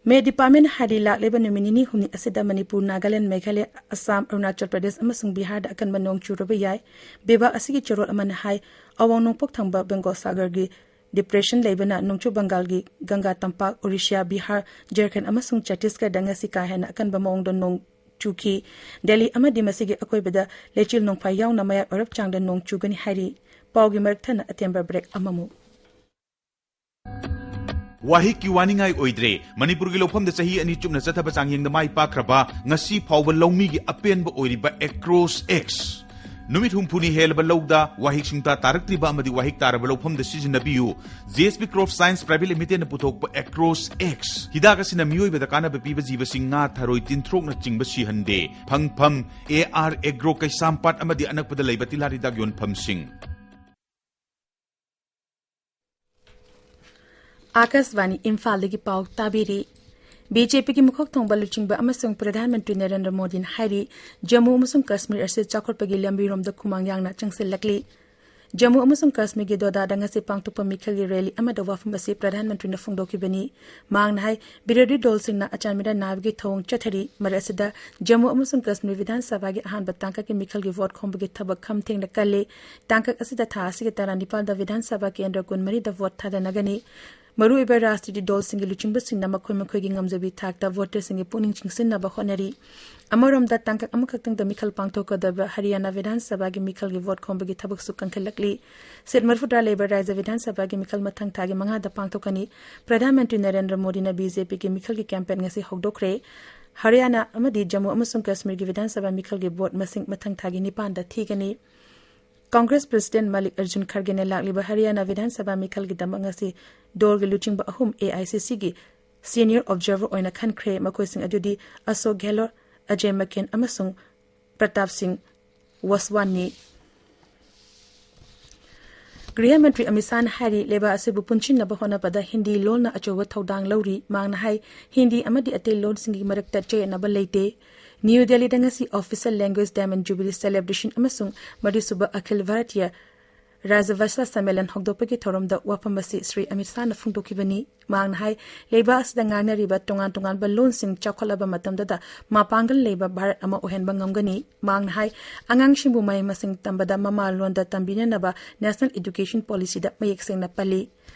ꯃꯦꯠ ꯗꯤꯄꯥꯔꯠꯃꯦꯟꯅ ꯍꯥꯏꯔꯤ, ꯂꯥꯛꯂꯤꯕ ꯅꯨꯃꯤꯠ ꯅꯤꯅꯤ ꯍꯨꯝꯅꯤ ꯑꯁꯤꯗ ꯃꯅꯤꯄꯨꯔ, ꯅꯥꯒꯥꯂꯦꯟ, ꯃꯦꯘꯥꯂꯌ, ꯑꯁꯥꯝ, ꯑꯔꯨꯅꯥꯆꯜ ꯄ꯭ꯔꯗꯦꯁ ꯑꯃꯁꯨꯡ ꯕꯤꯍꯥꯔꯗ ꯑꯀꯟꯕ ꯅꯣꯡ ꯆꯨꯔꯕ ꯌꯥꯏ꯫ ꯕꯤꯚꯥꯒ ꯑꯁꯤꯒꯤ ꯆꯦꯔꯣꯜ ꯑꯃꯅ ꯍꯥꯏ, ꯑꯋꯥꯡ ꯅꯣꯡꯄꯣꯛ ꯊꯪꯕ ꯕꯦꯡꯒꯣꯜ ꯁꯥꯒꯔꯒꯤ ꯗꯤꯄ꯭ꯔꯦꯁꯟ ꯂꯩꯕꯅ ꯅꯣꯡꯆꯨꯞ ꯕꯪꯒꯥꯜꯒꯤ ꯒꯪꯒꯥ ꯇꯝꯄꯥꯛ, ꯑꯣꯔꯤꯁꯤꯌꯥ, ꯕꯤꯍꯥꯔ, ꯖꯔꯈꯟ ꯑꯃꯁꯨꯡ ꯆꯇꯤꯁꯒꯔꯗ ꯉꯁꯤ ꯀꯥ ꯍꯦꯟꯅ ꯑꯀꯟꯕ ꯃꯑꯣꯡꯗ ꯅꯣꯡ ꯆꯨꯈꯤ꯫ ꯗꯦꯜꯂꯤ ꯑꯃꯗꯤ ꯃꯁꯤꯒꯤ ꯑꯀꯣꯏꯕꯗ ꯂꯩꯆꯤꯜ ꯅꯣꯡꯐꯥꯏ ꯌꯥꯎꯅ ꯃꯌꯥꯏ ꯑꯣꯏꯔꯞ ꯆꯥꯡꯗ ꯅꯣꯡ ꯆꯨꯒꯅꯤ ꯍꯥꯏꯔꯤ꯫ ꯄꯥꯎꯒꯤ ꯃꯔꯛ ꯊꯠꯅ ꯑꯇꯦꯟꯕ ꯕ꯭ꯔꯦꯛ ꯑꯃꯃꯨꯛ꯫ ꯋꯥꯍꯤꯛꯀꯤ ꯋꯥꯅꯤꯡꯉꯥꯏ ꯑꯣꯏꯗ꯭ꯔꯦ꯫ ꯃꯅꯤꯄꯨꯔꯒꯤ ꯂꯧꯐꯝꯗ ꯆꯍꯤ ꯑꯅꯤ ꯆꯨꯞꯅ ꯆꯠꯊꯕ ꯆꯥꯡꯌꯦꯡꯗ ꯃꯥꯏ ꯄꯥꯛꯈ꯭ꯔꯕ, ꯉꯁꯤ ꯐꯥꯎꯕ ꯂꯧꯃꯤꯒꯤ ꯑꯄꯦꯟꯕ ꯑꯣꯏꯔꯤꯕ ꯑꯦꯀ꯭ꯔꯣꯁ ꯑꯦꯛꯁ꯫ ꯅꯨꯃꯤꯠ ꯍꯨꯝꯐꯨꯅꯤ ꯍꯦꯜꯂꯕ ꯂꯧꯗ ꯋꯥꯍꯤꯛ ꯁꯨꯡꯇꯥ ꯇꯥꯔꯛꯇ꯭ꯔꯤꯕ ꯑꯃꯗꯤ ꯋꯥꯍꯤꯛ ꯇꯥꯔꯕ ꯂꯧꯐꯝꯗ ꯁꯤꯖꯤꯟꯅꯕꯤꯌꯨ꯫ J S P crop science private ꯂꯤꯃꯤꯇꯦꯗꯅ ꯄꯨꯊꯣꯛꯄ ꯑꯦꯀ꯭ꯔꯣꯁ ꯑꯦꯛꯁ꯫ ꯍꯤꯗꯥꯛ ꯑꯁꯤꯅ ꯃꯤꯑꯣꯏꯕꯗ ꯀꯥꯟꯅꯕ ꯄꯤꯕ ꯖꯤꯕꯁꯤꯡ, ꯉꯥ, ꯊꯔꯣꯏ, ꯇꯤꯟꯊ꯭ꯔꯣꯛꯅꯆꯤꯡꯕ ꯁꯤꯍꯟꯗꯦ꯫ ꯐꯪꯐꯝ, ꯑꯦ ꯑꯥꯔ ꯑꯦꯒ꯭ꯔꯣ, ꯀꯩꯁꯥꯝꯄꯥꯠ ꯑꯃꯗꯤ ꯑꯅꯛꯄꯗ ꯂꯩꯕ ꯇꯤꯜꯍꯥꯠ ꯍꯤꯗꯥꯛ ꯌꯣꯟꯐꯝꯁꯤꯡ꯫ ꯑꯥꯀꯥꯁꯕꯥꯅꯤ ꯏꯝꯐꯥꯜꯗꯒꯤ ꯄꯥꯎ ꯇꯥꯕꯤꯔꯤ꯫ ꯕꯤ ꯖꯦ ꯄꯤꯒꯤ ꯃꯀꯣꯛ ꯊꯣꯡꯕ ꯂꯨꯆꯤꯡꯕ ꯑꯃꯁꯨꯡ ꯄ꯭ꯔꯙꯥꯟ ꯃꯟꯇ꯭ꯔꯤ ꯅꯔꯦꯟꯗ꯭ꯔ ꯃꯣꯗꯤꯅ ꯍꯥꯏꯔꯤ, ꯖꯝꯃꯨ ꯑꯃꯁꯨꯡ ꯀꯥꯁꯃꯤꯔ ꯑꯁꯤ ꯆꯥꯎꯈꯠꯄꯒꯤ ꯂꯝꯕꯤꯔꯣꯝꯗ ꯈꯨꯃꯥꯡ ꯌꯥꯡꯅ ꯆꯪꯁꯤꯜꯂꯛꯂꯤ꯫ ꯖꯝꯃꯨ ꯑꯃꯁꯨꯡ ꯀꯥꯁꯃꯤꯔꯒꯤ ꯗꯣꯗꯥꯗ ꯉꯁꯤ ꯄꯥꯡꯊꯣꯛꯄ ꯃꯤꯈꯜꯒꯤ ꯔꯦꯂꯤ ꯑꯃꯗ ꯋꯥꯐꯝ ꯑꯁꯤ ꯄ꯭ꯔꯙꯥꯟ ꯃꯟꯇ꯭ꯔꯤꯅ ꯐꯣꯡꯗꯣꯛꯈꯤꯕꯅꯤ꯫ ꯃꯍꯥꯛꯅ ꯍꯥꯏ, ꯕꯤꯔꯣꯙꯤ ꯗꯣꯜꯁꯤꯡꯅ ꯑꯆꯥꯟꯕꯤꯗ ꯅꯥꯕꯒꯤ ꯊꯧꯑꯣꯡ ꯆꯠꯊꯔꯤ꯫ ꯃꯔꯛ ꯑꯁꯤꯗ ꯖꯝꯃꯨ ꯑꯃꯁꯨꯡ ꯀꯥꯁꯃꯤꯔ ꯕꯤꯙꯥꯟ ꯁꯚꯥꯒꯤ ꯑꯍꯥꯟꯕ ꯇꯥꯡꯀꯛꯀꯤ ꯃꯤꯈꯜꯒꯤ ꯚꯣꯠ ꯈꯣꯝꯕꯒꯤ ꯊꯕꯛ ꯈꯝ ꯊꯦꯡꯅ ꯀꯜꯂꯤ꯫ ꯇꯥꯡꯀꯛ ꯑꯁꯤꯗ ꯊꯥ ꯑꯁꯤꯒꯤ ꯇꯔꯥꯅꯤꯄꯥꯟꯗ ꯕꯤꯙꯥꯟ ꯁꯚꯥ ꯀꯦꯟꯗ꯭ꯔ ꯀꯨꯟꯃꯔꯤꯗ ꯚꯣꯠ ꯊꯥꯗꯅꯒꯅꯤ꯫ ꯃꯔꯨꯑꯣꯏꯕ ꯔꯥꯖꯅꯤꯇꯤ ꯗꯜꯁꯤꯡꯒꯤ ꯂꯨꯆꯤꯡꯕꯁꯤꯡꯅ ꯃꯈꯣꯏ ꯃꯈꯣꯏꯒꯤ ꯉꯝꯖꯕꯤ ꯊꯥꯛꯇ ꯚꯣꯇꯔꯁꯤꯡꯒꯤ ꯄꯨꯛꯅꯤꯡ ꯆꯤꯡꯁꯤꯟꯅꯕ ꯍꯣꯠꯅꯔꯤ꯫ ꯑꯃꯔꯣꯝꯗ, ꯇꯥꯡꯀꯛ ꯑꯃꯈꯛꯇꯪꯗ ꯃꯤꯈꯜ ꯄꯥꯡꯊꯣꯛꯀꯗꯕ ꯍꯔꯤꯌꯥꯅꯥ ꯕꯤꯙꯥꯟ ꯁꯚꯥꯒꯤ ꯃꯤꯈꯜꯒꯤ ꯚꯣꯠ ꯈꯣꯝꯕꯒꯤ ꯊꯕꯛꯁꯨ ꯀꯟꯈꯠꯂꯛꯂꯤ꯫ ꯁꯤꯠ ꯃꯔꯤꯐꯨꯇꯔꯥ ꯂꯩꯕ ꯔꯥꯖ꯭ꯌ ꯕꯤꯙꯥꯟ ꯁꯚꯥꯒꯤ ꯃꯤꯈꯜ ꯃꯊꯪ ꯊꯥꯒꯤ ꯃꯉꯥꯗ ꯄꯥꯡꯊꯣꯛꯀꯅꯤ꯫ ꯄ꯭ꯔꯙꯥꯟ ꯃꯟꯇ꯭ꯔꯤ ꯅꯔꯦꯟꯗ꯭ꯔ ꯃꯣꯗꯤꯅ ꯕꯤ ꯖꯦ ꯄꯤꯒꯤ ꯃꯤꯈꯜꯒꯤ ꯀꯦꯝꯄꯦꯟ ꯉꯁꯤ ꯍꯧꯗꯣꯛꯈ꯭ꯔꯦ꯫ ꯍꯔꯤꯌꯥꯅꯥ ꯑꯃꯗꯤ ꯖꯝꯃꯨ ꯑꯃꯁꯨꯡ ꯀꯥꯁꯃꯤꯔꯒꯤ ꯕꯤꯙꯥꯟ ꯁꯚꯥ ꯃꯤꯈꯜꯒꯤ ꯚꯣꯠ ꯃꯁꯤꯡ ꯃꯊꯪ ꯊꯥꯒꯤ ꯅꯤꯄꯥꯟꯗ ꯊꯤꯒꯅꯤ꯫ ꯀꯪꯒ꯭ꯔꯦꯁ ꯄ꯭ꯔꯁꯤꯗꯦꯟ ꯃꯥꯂꯤꯛ ꯑꯔꯖꯨꯟ ꯈꯔꯒꯦꯅ ꯂꯥꯛꯂꯤꯕ ꯍꯔꯤꯌꯥꯅꯥ ꯕꯤꯙꯥꯟ ꯁꯚꯥ ꯃꯤꯈꯜꯒꯤꯗꯃꯛ ꯉꯁꯤ ꯗꯜꯒꯤ ꯂꯨꯆꯤꯡꯕ ꯑꯍꯨꯝ ꯑꯦ ꯑꯥꯏ ꯁꯤ ꯁꯤꯒꯤ ꯁꯤꯅꯤꯌꯔ ꯑꯣꯕꯖꯔꯚꯔ ꯑꯣꯏꯅ ꯈꯟꯈ꯭ꯔꯦ꯫ ꯃꯈꯣꯏꯁꯤꯡ ꯑꯗꯨꯗꯤ ꯑꯁꯣꯛ ꯒꯦꯍꯂꯣꯠ, ꯑꯖꯦ ꯃꯀꯦꯟ ꯑꯃꯁꯨꯡ ꯄ꯭ꯔꯇꯥꯞ ꯁꯤꯡ ꯋꯥꯁꯋꯥꯟꯅꯤ꯫ ꯒ꯭ꯔꯤꯍ ꯃꯟꯇ꯭ꯔꯤ ꯑꯃꯤꯠ ꯁꯥꯍꯅ ꯍꯥꯏꯔꯤ, ꯂꯩꯕꯥꯛ ꯑꯁꯤꯕꯨ ꯄꯨꯟꯁꯤꯟꯅꯕ ꯍꯣꯠꯅꯕꯗ ꯍꯤꯟꯗꯤ ꯂꯣꯟꯅ ꯑꯆꯧꯕ ꯊꯧꯗꯥꯡ ꯂꯧꯔꯤ꯫ ꯃꯍꯥꯛꯅ ꯍꯥꯏ, ꯍꯤꯟꯗꯤ ꯑꯃꯗꯤ ꯑꯇꯩ ꯂꯣꯟꯁꯤꯡꯒꯤ ꯃꯔꯛꯇ ꯆꯌꯦꯠꯅꯕ ꯂꯩꯇꯦ꯫ ꯅ꯭ꯌꯨ ꯗꯦꯜꯂꯤꯗ ꯉꯁꯤ Official Language Diamond Jubilee Celebration ꯑꯃꯁꯨꯡ ꯃꯔꯤꯁꯨꯕ ꯑꯈꯤꯜ ꯚꯥꯔꯇꯤꯌ ꯔꯥꯖꯚꯥꯁꯥ ꯁꯝꯃꯦꯂꯟ ꯍꯧꯗꯣꯛꯄꯒꯤ ꯊꯧꯔꯝꯗ ꯋꯥꯐꯝ ꯑꯁꯤ ꯁ꯭ꯔꯤ ꯑꯃꯤꯠ ꯁꯥꯍꯅ ꯐꯣꯡꯗꯣꯛꯈꯤꯕꯅꯤ꯫ ꯃꯍꯥꯛꯅ ꯍꯥꯏ, ꯂꯩꯕꯥꯛ ꯑꯁꯤꯗ ꯉꯥꯡꯅꯔꯤꯕ ꯇꯣꯉꯥꯟ ꯇꯣꯉꯥꯟꯕ ꯂꯣꯟꯁꯤꯡ ꯆꯥꯎꯈꯠꯂꯕ ꯃꯇꯝꯗꯗ ꯃꯄꯥꯡꯒꯜ ꯂꯩꯕ ꯚꯥꯔꯠ ꯑꯃ ꯑꯣꯏꯍꯟꯕ ꯉꯝꯒꯅꯤ꯫ ꯃꯍꯥꯛꯅ ꯍꯥꯏ, ꯑꯉꯥꯡꯁꯤꯡꯕꯨ ꯃꯍꯩ ꯃꯁꯤꯡ ꯇꯝꯕꯗ ꯃꯃꯥ ꯂꯣꯟꯗ ꯇꯝꯕꯤꯅꯅꯕ National Education Policyꯗ ꯃꯌꯦꯛ ꯁꯦꯡꯅ ꯄꯜꯂꯤ꯫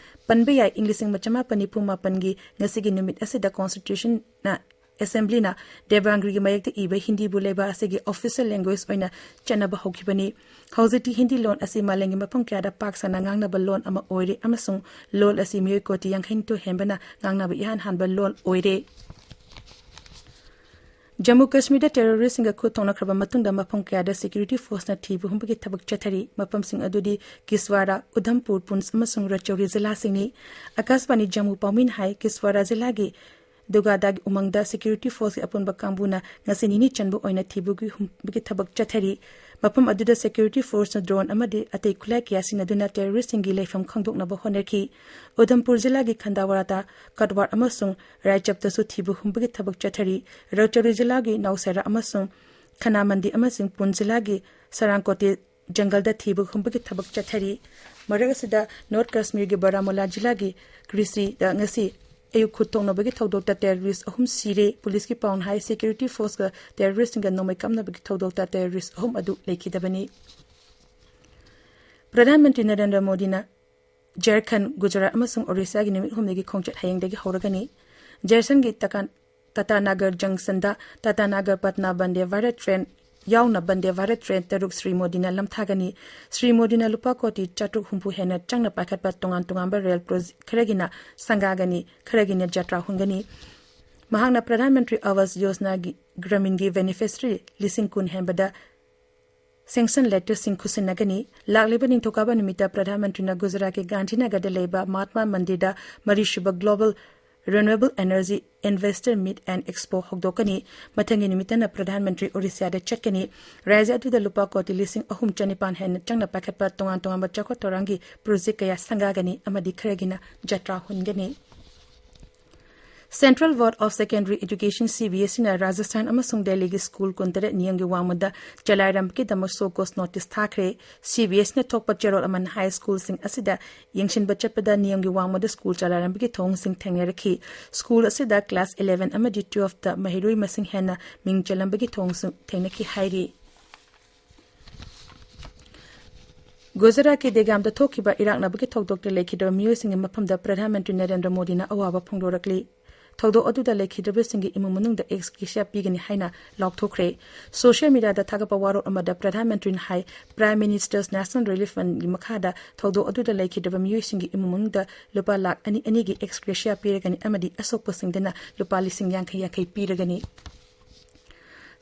ꯄꯟꯕ ꯌꯥꯏ, ꯏꯪ ꯂꯤꯁꯤꯡ ꯑꯃ ꯆꯃꯥꯄꯟ ꯅꯤꯐꯨ ꯃꯥꯄꯟꯒꯤ ꯉꯁꯤꯒꯤ ꯅꯨꯃꯤꯠ ꯑꯁꯤꯗ Constitutionꯅ, Assemblyꯅ ꯗꯦꯕꯅꯥꯒ꯭ꯔꯤꯒꯤ ꯃꯌꯦꯛꯇ ꯏꯕ ꯍꯤꯟꯗꯤꯕꯨ ꯂꯩꯕꯥꯛ ꯑꯁꯤꯒꯤ official language ꯑꯣꯏꯅ ꯆꯠꯅꯕ ꯍꯧꯈꯤꯕꯅꯤ꯫ ꯍꯧꯖꯤꯛꯇꯤ ꯍꯤꯟꯗꯤ ꯂꯣꯟ ꯑꯁꯤ ꯃꯥꯂꯦꯝꯒꯤ ꯃꯐꯝ ꯀꯌꯥꯗ ꯄꯥꯛ ꯁꯟꯅ ꯉꯥꯡꯅꯕ ꯂꯣꯟ ꯑꯃ ꯑꯣꯏꯔꯦ ꯑꯃꯁꯨꯡ ꯂꯣꯜ ꯑꯁꯤ ꯃꯤꯑꯣꯏ ꯀꯣꯇꯤ ꯌꯥꯡꯈꯩꯅꯤꯊꯣꯏ ꯍꯦꯟꯕꯅ ꯉꯥꯡꯅꯕ ꯏꯍꯥꯟ ꯍꯥꯟꯕ ꯂꯣꯜ ꯑꯣꯏꯔꯦ꯫ ꯖꯝꯃꯨ ꯀꯥꯁꯃꯤꯔꯗ terroristꯁꯤꯡꯒ ꯈꯨꯠ ꯊꯣꯛꯅꯈ꯭ꯔꯕ ꯃꯇꯨꯡꯗ ꯃꯐꯝ ꯀꯌꯥꯗ security forceꯅ ꯊꯤꯕ ꯍꯨꯝꯕꯒꯤ ꯊꯕꯛ ꯆꯠꯊꯔꯤ꯫ ꯃꯐꯝꯁꯤꯡ ꯑꯗꯨꯗꯤ ꯀꯤꯁꯋꯥꯔꯥ, ꯎꯙꯝꯄꯨꯔ, ꯄꯨꯟꯁ ꯑꯃꯁꯨꯡ ꯔꯥꯖꯧꯔꯤ ꯖꯤꯂꯥꯁꯤꯡꯅꯤ꯫ ꯑꯀꯥꯁꯕꯥꯅꯤ ꯖꯝꯃꯨ ꯄꯥꯎꯃꯤꯅ ꯍꯥꯏ, ꯀꯤꯁꯋꯥꯔꯥ ꯖꯤꯂꯥꯒꯤ ꯗꯨꯒꯥꯗꯥꯒꯤ ꯎꯃꯪꯗ security forceꯀꯤ ꯑꯄꯨꯟꯕ ꯀꯥꯡꯕꯨꯅ ꯉꯁꯤ ꯅꯤꯅꯤ ꯆꯟꯕ ꯑꯣꯏꯅ ꯊꯤꯕꯒꯤ ꯍꯨꯝꯕꯒꯤ ꯊꯕꯛ ꯆꯠꯊꯔꯤ꯫ ꯃꯐꯝ ꯑꯗꯨꯗ security forceꯅ drone ꯑꯃꯗꯤ ꯑꯇꯩ ꯈꯨꯠꯂꯥꯏ ꯀꯌꯥ ꯁꯤꯖꯤꯟꯅꯗꯨꯅ terroristꯁꯤꯡꯒꯤ ꯂꯩꯐꯝ ꯈꯪꯗꯣꯛꯅꯕ ꯍꯣꯠꯅꯈꯤ꯫ ꯎꯙꯝꯄꯨꯔ ꯖꯤꯂꯥꯒꯤ ꯈꯟꯗꯥꯋꯥꯔꯥꯗ, ꯀꯠꯋꯥꯔ ꯑꯃꯁꯨꯡ ꯔꯥꯏꯆꯞꯇꯁꯨ ꯊꯤꯕ ꯍꯨꯝꯕꯒꯤ ꯊꯕꯛ ꯆꯠꯊꯔꯤ꯫ ꯔꯥꯖꯧꯔꯤ ꯖꯤꯂꯥꯒꯤ ꯅꯧꯁꯦꯔꯥ ꯑꯃꯁꯨꯡ ꯈꯅꯥꯃꯟꯗꯤ ꯑꯃꯁꯨꯡ ꯄꯨꯟꯁ ꯖꯤꯂꯥꯒꯤ ꯁꯔꯥꯡꯀꯣꯇꯦ ꯖꯪꯒꯜꯗ ꯊꯤꯕ ꯍꯨꯝꯕꯒꯤ ꯊꯕꯛ ꯆꯠꯊꯔꯤ꯫ ꯃꯔꯛ ꯑꯁꯤꯗ, ꯅꯣꯔꯠ ꯀꯥꯁꯃꯤꯔꯒꯤ ꯕꯥꯔꯥꯃꯨꯂꯥ ꯖꯤꯂꯥꯒꯤ ꯀ꯭ꯔꯤꯁꯤꯗ ꯉꯁꯤ ꯑꯌꯨꯛ ꯈꯨꯠ ꯊꯣꯛꯅꯕꯒꯤ ꯊꯧꯗꯣꯛꯇ terrorist ꯑꯍꯨꯝ ꯁꯤꯔꯦ꯫ ꯄꯨꯂꯤꯁꯀꯤ ꯄꯥꯎꯅ ꯍꯥꯏ, security forceꯀ terroristꯁꯤꯡꯒ ꯅꯣꯡꯃꯩ ꯀꯥꯞꯅꯕꯒꯤ ꯊꯧꯗꯣꯛꯇ terrorist ꯑꯍꯨꯝ ꯑꯗꯨ ꯂꯩꯈꯤꯗꯕꯅꯤ꯫ ꯄ꯭ꯔꯙꯥꯟ ꯃꯟꯇ꯭ꯔꯤ ꯅꯔꯦꯟꯗ꯭ꯔ ꯃꯣꯗꯤꯅ ꯖꯔꯈꯟ, ꯒꯨꯖꯔꯥꯠ ꯑꯃꯁꯨꯡ ꯑꯣꯔꯤꯁꯥꯒꯤ ꯅꯨꯃꯤꯠ ꯍꯨꯝꯅꯤꯒꯤ ꯈꯣꯡꯆꯠ ꯍꯌꯦꯡꯗꯒꯤ ꯍꯧꯔꯒꯅꯤ꯫ ꯖꯔꯈꯟꯒꯤ ꯇꯀꯥꯟ-, ꯇꯥꯇꯥꯅꯥꯒꯔ ꯖꯪꯁꯟꯗ ꯇꯥꯇꯥꯅꯥꯒꯔ ꯄꯠꯅꯥ ꯕꯟꯗꯦ ꯚꯥꯔꯠ ꯇ꯭ꯔꯦꯟ ꯌꯥꯎꯅ ꯕꯟꯗꯦ ꯚꯥꯔꯠ ꯇ꯭ꯔꯦꯟ ꯇꯔꯨꯛ ꯁ꯭ꯔꯤ ꯃꯣꯗꯤꯅ ꯂꯝꯊꯥꯒꯅꯤ꯫ ꯁ꯭ꯔꯤ ꯃꯣꯗꯤꯅ ꯂꯨꯄꯥ ꯀꯣꯇꯤ ꯆꯥꯇ꯭ꯔꯨꯛ ꯍꯨꯝꯐꯨ ꯍꯦꯟꯅ ꯆꯪꯅ ꯄꯥꯏꯈꯠꯄ ꯇꯣꯉꯥꯟ ꯇꯣꯉꯥꯟꯕ ꯔꯦꯜ ꯄ꯭ꯔꯣꯖꯦꯛ ꯈꯔꯒꯤꯅ ꯁꯪꯒꯥꯒꯅꯤ, ꯈꯔꯒꯤꯅ ꯖꯇ꯭ꯔꯥ ꯍꯨꯟꯒꯅꯤ꯫ ꯃꯍꯥꯛꯅ ꯄ꯭ꯔꯙꯥꯟ ꯃꯟꯇ꯭ꯔꯤ ꯑꯋꯥꯁ ꯌꯣꯖꯅꯥꯒꯤ ꯒ꯭ꯔꯥꯃꯤꯟꯒꯤ ꯕꯦꯅꯤꯐꯤꯁꯔꯤ ꯂꯤꯁꯤꯡ ꯀꯨꯟ ꯍꯦꯟꯕꯗ ꯁꯦꯡꯁꯟ ꯂꯦꯇꯔꯁꯤꯡ ꯈꯨꯠꯁꯤꯟꯅꯒꯅꯤ꯫ ꯂꯥꯛꯂꯤꯕ ꯅꯤꯡꯊꯧꯀꯥꯕ ꯅꯨꯃꯤꯠꯇ ꯄ꯭ꯔꯙꯥꯟ ꯃꯟꯇ꯭ꯔꯤꯅ ꯒꯨꯖꯔꯥꯠꯀꯤ ꯒꯥꯟꯙꯤꯅꯒꯔꯗ ꯂꯩꯕ ꯃꯍꯥꯠꯃꯥ ꯃꯟꯗꯤꯔꯗ ꯃꯔꯤꯁꯨꯕ global renewable energy investor meet and expo ꯍꯧꯗꯣꯛꯀꯅꯤ꯫ ꯃꯊꯪꯒꯤ ꯅꯨꯃꯤꯠꯇꯅ ꯄ꯭ꯔꯙꯥꯟ ꯃꯟꯇ꯭ꯔꯤ ꯑꯣꯔꯤꯁꯥꯗ ꯆꯠꯀꯅꯤ꯫ ꯔꯥꯖ꯭ꯌ ꯑꯗꯨꯗ ꯂꯨꯄꯥ ꯀꯣꯇꯤ ꯂꯤꯁꯤꯡ ꯑꯍꯨꯝ ꯆꯅꯤꯄꯥꯟ ꯍꯦꯟꯅ ꯆꯪꯅ ꯄꯥꯏꯈꯠꯄ ꯇꯣꯉꯥꯟ ꯇꯣꯉꯥꯟꯕ ꯆꯥꯎꯈꯠ ꯊꯧꯔꯥꯡꯒꯤ ꯄ꯭ꯔꯣꯖꯦꯛ ꯀꯌꯥ ꯁꯪꯒꯥꯒꯅꯤ ꯑꯃꯗꯤ ꯈꯔꯒꯤꯅ ꯖꯇ꯭ꯔꯥ ꯍꯨꯟꯒꯅꯤ꯫ Central Board of Secondary Education, CBSEꯅ Rajasthan ꯑꯃꯁꯨꯡ ꯗꯦꯜꯂꯤꯒꯤ ꯁ꯭ꯀꯨꯜ ꯀꯨꯟꯇꯔꯦꯠ ꯅꯤꯌꯝꯒꯤ ꯋꯥꯡꯃꯗ ꯆꯂꯥꯏꯔꯝꯕꯒꯤꯗꯃꯛ show cause notice ꯊꯥꯈ꯭ꯔꯦ꯫ CBSEꯅ ꯊꯣꯛꯄ ꯆꯦꯔꯣꯜ ꯑꯃꯅ ꯍꯥꯏ, ꯁ꯭ꯀꯨꯜꯁꯤꯡ ꯑꯁꯤꯗ ꯌꯦꯡꯁꯤꯟꯕ ꯆꯠꯄꯗ ꯅꯤꯌꯝꯒꯤ ꯋꯥꯡꯃꯗ ꯁ꯭ꯀꯨꯜ ꯆꯂꯥꯏꯔꯝꯕꯒꯤ ꯊꯧꯑꯣꯡꯁꯤꯡ ꯊꯦꯡꯅꯔꯛꯈꯤ꯫ ꯁ꯭ꯀꯨꯜ ꯑꯁꯤꯗ class eleven ꯑꯃꯗꯤ twelveꯇ ꯃꯍꯩꯔꯣꯏ ꯃꯁꯤꯡ ꯍꯦꯟꯅ ꯃꯤꯡ ꯆꯜꯂꯝꯕꯒꯤ ꯊꯧꯑꯣꯡꯁꯨ ꯊꯦꯡꯅꯈꯤ ꯍꯥꯏꯔꯤ꯫ ꯒꯨꯖꯔꯥꯠꯀꯤ ꯗꯦꯒꯥꯝꯗ ꯊꯣꯛꯈꯤꯕ ꯏꯔꯥꯛꯅꯕꯒꯤ ꯊꯧꯗꯣꯛꯇ ꯂꯩꯈꯤꯗꯕ ꯃꯤꯑꯣꯏꯁꯤꯡꯒꯤ ꯃꯐꯝꯗ ꯄ꯭ꯔꯙꯥꯟ ꯃꯟꯇ꯭ꯔꯤ ꯅꯔꯦꯟꯗ꯭ꯔ ꯃꯣꯗꯤꯅ ꯑꯋꯥꯕ ꯐꯣꯡꯗꯣꯔꯛꯂꯤ꯫ ꯊꯧꯗꯣꯛ ꯑꯗꯨꯗ ꯂꯩꯈꯤꯗꯕꯁꯤꯡꯒꯤ ꯏꯃꯨꯡ ꯃꯅꯨꯡꯗ ꯑꯦꯛꯁ ꯒ꯭ꯔꯦꯁꯤꯌꯥ ꯄꯤꯒꯅꯤ ꯍꯥꯏꯅ ꯂꯥꯎꯊꯣꯛꯈ꯭ꯔꯦ꯫ ꯁꯣꯁꯤꯌꯦꯜ ꯃꯤꯗꯤꯌꯥꯗ ꯊꯥꯒꯠꯄ ꯋꯥꯔꯣꯜ ꯑꯃꯗ ꯄ꯭ꯔꯙꯥꯟ ꯃꯟꯇ꯭ꯔꯤꯅ ꯍꯥꯏ, Prime Minister's National Relief Fundꯒꯤ ꯃꯈꯥꯗ ꯊꯧꯗꯣꯛ ꯑꯗꯨꯗ ꯂꯩꯈꯤꯗꯕ ꯃꯤꯑꯣꯏꯁꯤꯡꯒꯤ ꯏꯃꯨꯡ ꯃꯅꯨꯡꯗ ꯂꯨꯄꯥ ꯂꯥꯈ ꯑꯅꯤ ꯑꯅꯤꯒꯤ ꯑꯦꯛꯁ ꯒ꯭ꯔꯦꯁꯤꯌꯥ ꯄꯤꯔꯒꯅꯤ ꯑꯃꯗꯤ ꯑꯁꯣꯛꯄꯁꯤꯡꯗꯅ ꯂꯨꯄꯥ ꯂꯤꯁꯤꯡ ꯌꯥꯡꯈꯩ ꯌꯥꯡꯈꯩ ꯄꯤꯔꯒꯅꯤ꯫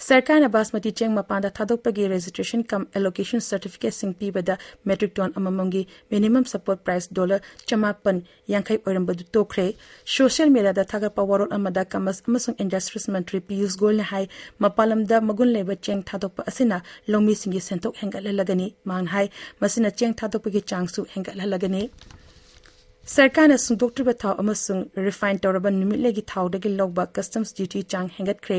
ꯁꯔꯀꯥꯔꯅ ꯕꯥꯁꯃꯇꯤ ꯆꯦꯡ ꯃꯄꯥꯟꯗ ꯊꯥꯗꯣꯛꯄꯒꯤ registration cum allocation certificateꯁꯤꯡ ꯄꯤꯕꯗ metric ton ꯑꯃꯃꯝꯒꯤ minimum support price dollar ꯆꯃꯥꯄꯟ ꯌꯥꯡꯈꯩ ꯑꯣꯏꯔꯝꯕꯗꯨ ꯇꯣꯛꯈ꯭ꯔꯦ꯫ ꯁꯣꯁꯤꯌꯦꯜ ꯃꯤꯗꯤꯌꯥꯗ ꯊꯥꯒꯠꯄ ꯋꯥꯔꯣꯜ ꯑꯃꯗ Commerce ꯑꯃꯁꯨꯡ Industries ꯃꯟꯇ꯭ꯔꯤ ꯄꯤꯌꯨꯁ ꯒꯣꯌꯜꯅ ꯍꯥꯏ, ꯃꯄꯥꯟ ꯂꯝꯗ ꯃꯒꯨꯟ ꯂꯩꯕ ꯆꯦꯡ ꯊꯥꯗꯣꯛꯄ ꯑꯁꯤꯅ ꯂꯧꯃꯤꯁꯤꯡꯒꯤ ꯁꯦꯟꯊꯣꯛ ꯍꯦꯟꯒꯠꯍꯜꯂꯒꯅꯤ꯫ ꯃꯍꯥꯛꯅ ꯍꯥꯏ, ꯃꯁꯤꯅ ꯆꯦꯡ ꯊꯥꯗꯣꯛꯄꯒꯤ ꯆꯥꯡꯁꯨ ꯍꯦꯟꯒꯠꯍꯜꯂꯒꯅꯤ꯫ ꯁꯔꯀꯥꯔꯅ ꯁꯨꯡꯗꯣꯛꯇ꯭ꯔꯤꯕ ꯊꯥꯎ ꯑꯃꯁꯨꯡ refine ꯇꯧꯔꯕ ꯅꯨꯃꯤꯠꯂꯩꯒꯤ ꯊꯥꯎꯗꯒꯤ ꯂꯧꯕ customs duty ꯆꯥꯡ ꯍꯦꯟꯒꯠꯈ꯭ꯔꯦ꯫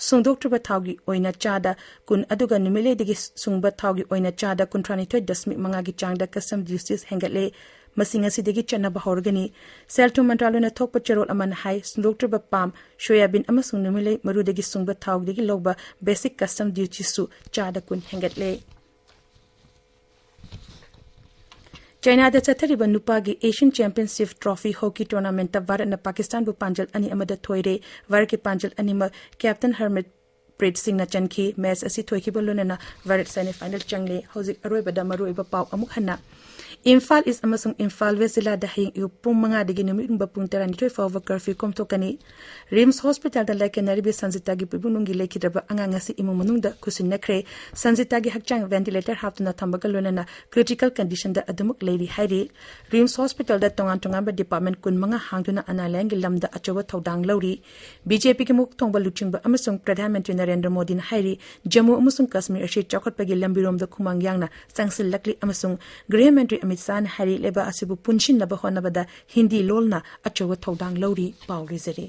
ꯁꯨꯡꯗꯣꯛꯇ꯭ꯔꯤꯕ ꯊꯥꯎꯒꯤ ꯑꯣꯏꯅ ꯆꯥꯗ ꯀꯨꯟ ꯑꯗꯨꯒ ꯅꯨꯃꯤꯠꯂꯩꯗꯒꯤ ꯁꯨꯡꯕ ꯊꯥꯎꯒꯤ ꯑꯣꯏꯅ ꯆꯥꯗ ꯀꯨꯟꯊ꯭ꯔꯥꯅꯤꯊꯣꯏ ꯗꯁꯃꯤꯛ ꯃꯉꯥꯒꯤ ꯆꯥꯡꯗ customs duties ꯍꯦꯟꯒꯠꯂꯦ꯫ ꯃꯁꯤꯡ ꯑꯁꯤꯗꯒꯤ ꯆꯠꯅꯕ ꯍꯧꯔꯒꯅꯤ꯫ ꯁꯦꯜ ꯊꯨꯝ ꯃꯟꯇ꯭ꯔꯥꯂꯣꯏꯅ ꯊꯣꯛꯄ ꯆꯦꯔꯣꯜ ꯑꯃꯅ ꯍꯥꯏ, ꯁꯨꯡꯗꯣꯛꯇ꯭ꯔꯤꯕ ꯄꯥꯝ, ꯁꯣꯌꯥꯕꯤꯟ ꯑꯃꯁꯨꯡ ꯅꯨꯃꯤꯠꯂꯩ ꯃꯔꯨꯗꯒꯤ ꯁꯨꯡꯕ ꯊꯥꯎꯗꯒꯤ ꯂꯧꯕ basic customs dutyꯁꯨ ꯆꯥꯗ ꯀꯨꯟ ꯍꯦꯟꯒꯠꯂꯦ꯫ ꯆꯥꯏꯅꯥꯗ ꯆꯠꯊꯔꯤꯕ ꯅꯨꯄꯥꯒꯤ Asian Championship Trophy Hockey Tournamentꯇ ꯚꯥꯔꯠꯅ ꯄꯥꯀꯤꯁꯇꯥꯟꯕꯨ ꯄꯥꯟꯖꯜ ꯑꯅꯤ ꯑꯃꯗ ꯊꯣꯏꯔꯦ꯫ ꯚꯥꯔꯠꯀꯤ ꯄꯥꯟꯖꯜ ꯑꯅꯤꯃꯛ Captain Harmanpreet Singhꯅ ꯆꯟꯈꯤ꯫ Match ꯑꯁꯤ ꯊꯣꯏꯈꯤꯕ ꯂꯣꯏꯅꯅ ꯚꯥꯔꯠ semifinal ꯆꯪꯂꯦ꯫ ꯍꯧꯖꯤꯛ ꯑꯔꯣꯏꯕꯗ ꯃꯔꯨꯑꯣꯏꯕ ꯄꯥꯎ ꯑꯃꯨꯛ ꯍꯟꯅ꯫ ꯏꯝꯐꯥꯜ ꯏꯁ ꯑꯃꯁꯨꯡ ꯏꯝꯐꯥꯜ ꯋꯦꯁ ꯖꯤꯂꯥꯗ ꯍꯌꯦꯡ ꯑꯌꯨꯛ ꯄꯨꯡ ꯃꯉꯥꯗꯒꯤ ꯅꯨꯃꯤꯠ ꯌꯨꯡꯕ ꯄꯨꯡ ꯇꯔꯥꯅꯤꯊꯣꯏ ꯐꯥꯎꯕ curfew ꯀꯣꯝꯊꯣꯛꯀꯅꯤ꯫ ꯔꯤꯝꯁ ꯍꯣꯁꯄꯤꯇꯥꯜꯗ ꯂꯥꯏꯀꯦꯟꯅꯔꯤꯕꯤ ꯁꯟꯖꯤꯇꯥꯒꯤ ꯄꯣꯛꯃꯤꯟꯅꯨꯡꯒꯤ ꯂꯩꯈꯤꯗ꯭ꯔꯕ ꯑꯉꯥꯡ ꯑꯁꯤ ꯏꯃꯨꯡ ꯃꯅꯨꯡꯗ ꯈꯨꯠꯁꯤꯟꯅꯈ꯭ꯔꯦ꯫ ꯁꯟꯖꯤꯇꯥꯒꯤ ꯍꯛꯆꯥꯡ ventilator ꯍꯥꯞꯇꯨꯅ ꯊꯝꯕꯒ ꯂꯣꯏꯅꯅ critical conditionꯗ ꯑꯗꯨꯃꯛ ꯂꯩꯔꯤ ꯍꯥꯏꯔꯤ꯫ ꯔꯤꯝꯁ ꯍꯣꯁꯄꯤꯇꯥꯜꯗ ꯇꯣꯉꯥꯟ ꯇꯣꯉꯥꯟꯕ department ꯀꯨꯟꯃꯉꯥ ꯍꯥꯡꯗꯨꯅ ꯑꯅꯥ ꯂꯥꯌꯦꯡꯒꯤ ꯂꯝꯗ ꯑꯆꯧꯕ ꯊꯧꯗꯥꯡ ꯂꯧꯔꯤ꯫ BJPꯒꯤ ꯃꯀꯣꯛ ꯊꯣꯡꯕ ꯂꯨꯆꯤꯡꯕ ꯑꯃꯁꯨꯡ ꯄ꯭ꯔꯙꯥꯟ ꯃꯟꯇ꯭ꯔꯤ ꯅꯔꯦꯟꯗ꯭ꯔ ꯃꯣꯗꯤꯅ ꯍꯥꯏꯔꯤ, ꯖꯝꯃꯨ ꯑꯃꯁꯨꯡ ꯀꯥꯁꯃꯤꯔ ꯑꯁꯤ ꯆꯥꯎꯈꯠꯄꯒꯤ ꯂꯝꯕꯤꯔꯣꯝꯗ ꯈꯨꯃꯥꯡ ꯌꯥꯡꯅ ꯆꯪꯁꯤꯜꯂꯛꯂꯤ ꯑꯃꯁꯨꯡ ꯒ꯭ꯔꯤꯍ ꯃꯟꯇ꯭ꯔꯤ ꯑꯃꯤꯠ ꯁꯥꯍꯅ ꯍꯥꯏꯔꯤ, ꯂꯩꯕꯥꯛ ꯑꯁꯤꯕꯨ ꯄꯨꯟꯁꯤꯟꯅꯕ ꯍꯣꯠꯅꯕꯗ ꯍꯤꯟꯗꯤ ꯂꯣꯜꯅ ꯑꯆꯧꯕ ꯊꯧꯗꯥꯡ ꯂꯧꯔꯤ꯫ ꯄꯥꯎ ꯂꯣꯏꯖꯔꯦ꯫